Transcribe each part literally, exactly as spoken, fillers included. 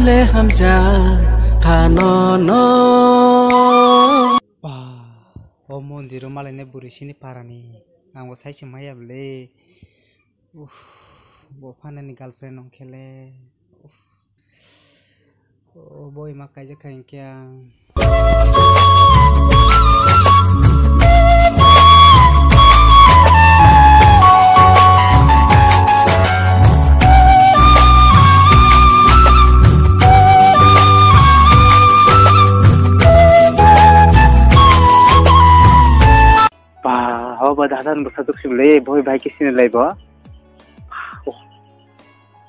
Le hamjak khano no. Ba, o mondiro malainai bwrwi sini parani. Ang bo sai se maya bwle. Uff, bo phanani girlfriend nong khele. Uff. O bo ima kaijak kha hinkhe ang. Ba, o ba dadan bwsa duk sim le, boi bai khe sini lai bo.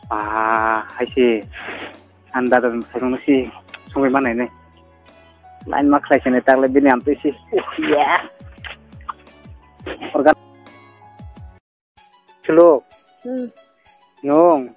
Ba, hai se, an dadan bwsa duk si, songwi manai ne. Lain ma khlai sini tak le bini am twi si. Ya. Organ. Suluk. Hmm. Nung.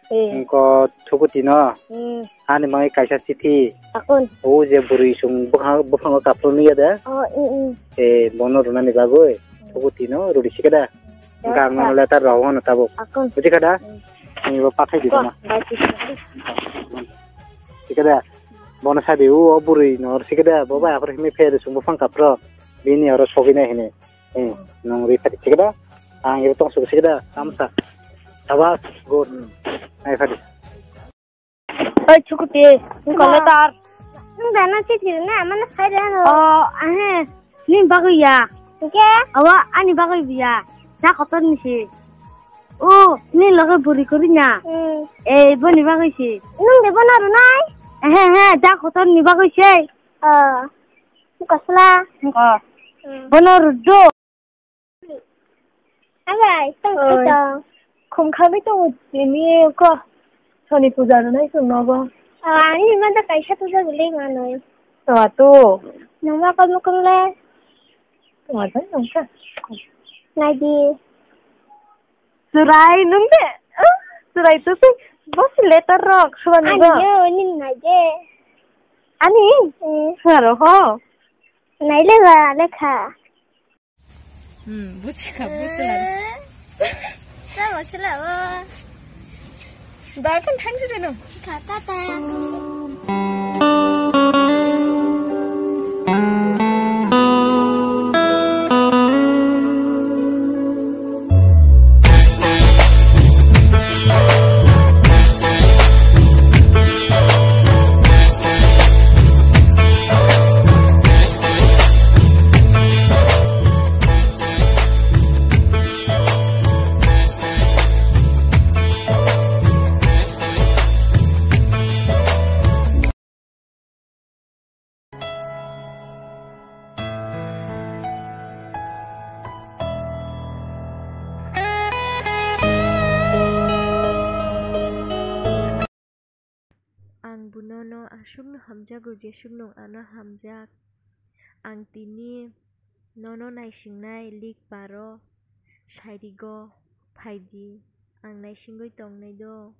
Eh. Engko thukuti no. Hmm. Ani mangi kaisa chithi. Akon. O je bwrwi sung buphang, buphango kaphlu nuya da. Oh, mm, mm. Eh, bono runani bagwi. Hmm. Thukuti no rudi sikada. Hmm. Engka ang mano letter rw hano tabuk. Akon. Buji kada? Hmm. Ani bo pathai di. Akon. Sikada. Bono sadi o, o bwrwi no sikada. Bo bai aphuru himi phe sung buphang kaphlu. Bini oro sogina hini. Eh, nung ri phadi, thik da? Ang iri tong sugi, thik da? Tamsa. Sabas, good. Nai phadi. Oi, chukuti, nung kole tar. Nung dana chithi na, amana sai da no. Oh, ahe, ni bagwi ya. Oke. Awa, ani bagwi biya. Sa kotor ni si. Oh, ni loge buri kori na. Hmm. Eh, boni bagwi si. Nung de bona runai? Ehe, he, da kotor ni bagwi si. Oh. Kasla. Ko. Hmm. Bono ruddo. Abai, tong. Oi. Tong. Khum khagwi tongo tini ko. Soni puja rwnai chwng nogo. Ah, ani ma da kaisa puja gulai manoi. To ato. Nangma kom kom le. To ato nangka. Naidi. Chwrai nung de. Chwrai to se. Bos letter rok. Ani yo, ani nai de. Ani? Hmm. Haro ho. Nai le ba, le kha. Hmm, buchikha, buchila. Tamo sila o. Da kan thang sini no. Kha ta ta. Ang bunono aswkno hamjago, jeswk nwng ano hamjak. Ang tini nono naisingnai, lik paro, sairigo, phaidi, ang naisingwi tongnai do.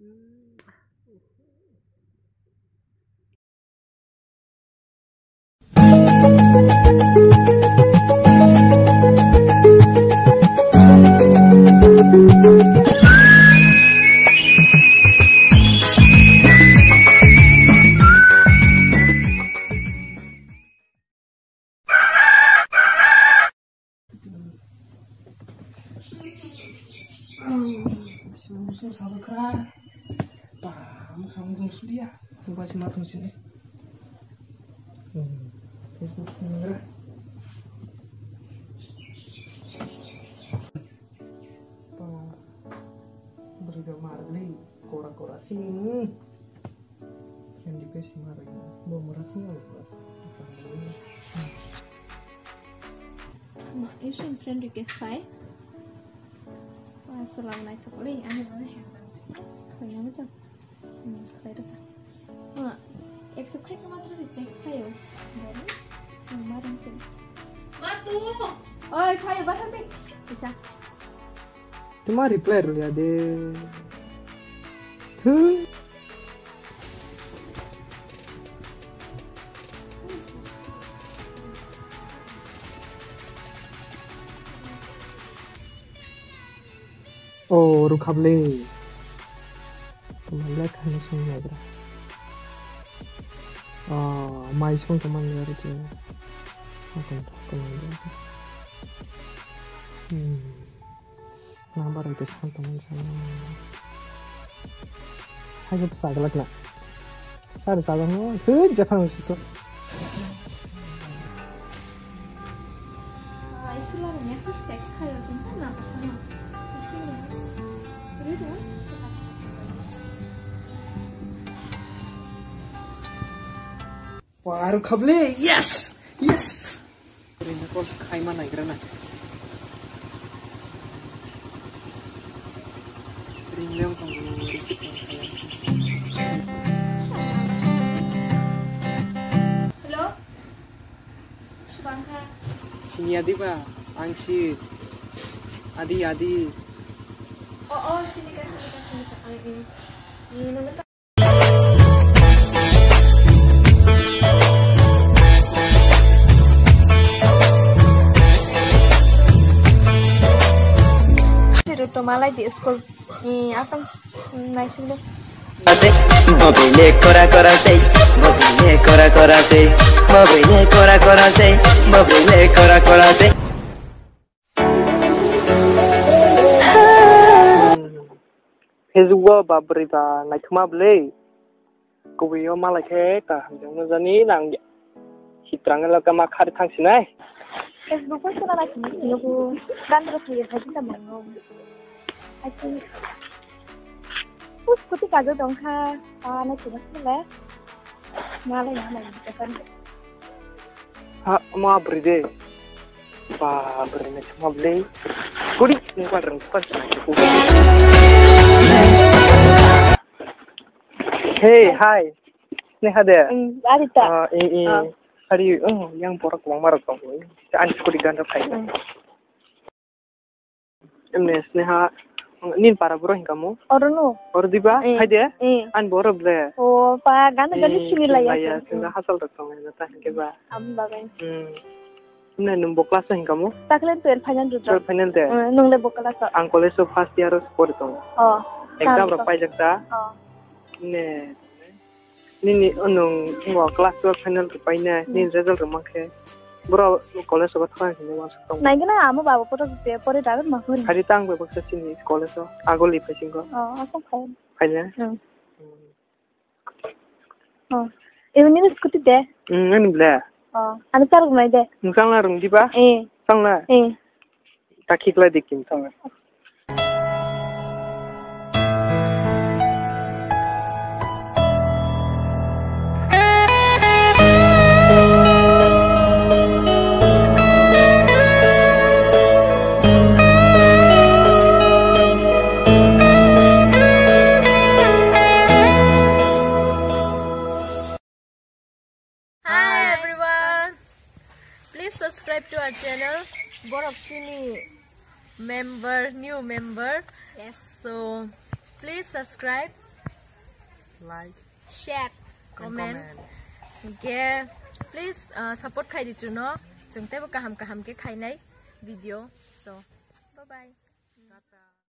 Sumsum sasakra. Paham kamu jeng sudia. Buka si matung sini. Hmm. Facebook sini. Pah. Beri gambar ni. Kora-kora sini. Friend request ma bai. Bo mora sing oi bas. Ma, isin friend request pai. Wah, salam nai kapali, ani mana handsome. Kaya macam. Hmm, kaya tu. Ma, ek sab khai ka matra si text khayo. Baru, yang marang sih. Matu. Oi, khayo batang deh. Bisa. Tuma reply rwliya de. Thu. O rwkha bwle. Tuma lekha ni simi naigra. Oh, mai song to man yar ke. Akan to man yar. Hmm. Number itu song to man sana. Hai ke sagalak na. Sari sagalak na. Tuh, jangan situ. Isla ni first text kayo tentang apa sama? Waru khable, yes! Yes! Ring call khaima naigra na. Ring leong tong receive tong khaia. Hello? Subangkha. Sini adi ba, ang si adi adi. Oh, oh, sini ka, sini ka, sini ka. Ang ini. Ini nama Siru to malai di school. Ni atang naising do. Ase, mobile kora kora se, mobile kora kora se, mobile kora kora se, mobile kora kora se. Facebook o ba bwrwi ba naithoma bwlwi. Kubui o malai khe kaham jani nang ya. Hitrang lo kama khari thang sinai. Facebook o sona naithoma nugo. Gandra khe phai ta mango. I think. Us kuti kajo dong kha. Pa naithoma sile. Malai malai. Ha, ma bwrwi de. Ba, bwrwi na chuma bwlwi. Kuri, ni kwan rang kwan chana ki ku. Hey, hi. Sneha de. Mm, Arita. Ah, eh, eh. Ah. Hari, oh, yang borok kwbangma rok tong. Ani kuri ganda phai. Mm. Emne Sneha, nin para boro hingkamo? Orono. Oro diba? Eh. Haide? Eh. An boro ble. O, pa, gana gani Eh, sini laya. Laya, sini hasal rok tong na ta hingke ba. Am bagai. Hmm. Emne nung bo class o hingkamo? Takle twelve final rudra. Twelve final de? Eh, nung le bo class o. Ang college o first year o pori tong. Oh. Exam rok paijak ta? Oh. Ne. Nini, oh, nwng bo class twelve final rwpaina, Hmm. nini result rwmang khe. Boro college o thang hinwi uansuk tongo. Naigwna amo baba photo se pore dagan ma hori. Hari tang bai baksa chini college o, agoli phaisingko. Oh, asam khai. Phaina? Hmm. Hmm. Oh. Ewe nini scooty de? Hmm, ani ble. Oh, ani charok nai de? Nwng changla rwng diba? Eh. Changla? Eh. Ta khiklai di kin tong. Hi everyone, please subscribe to our channel. Borok chini member, new member. Yes. So please subscribe, like, share, and comment. Comment. Hingke please, uh, support khai di chuno. Chwng teibo kaham kaham khe khainai video. So bye bye.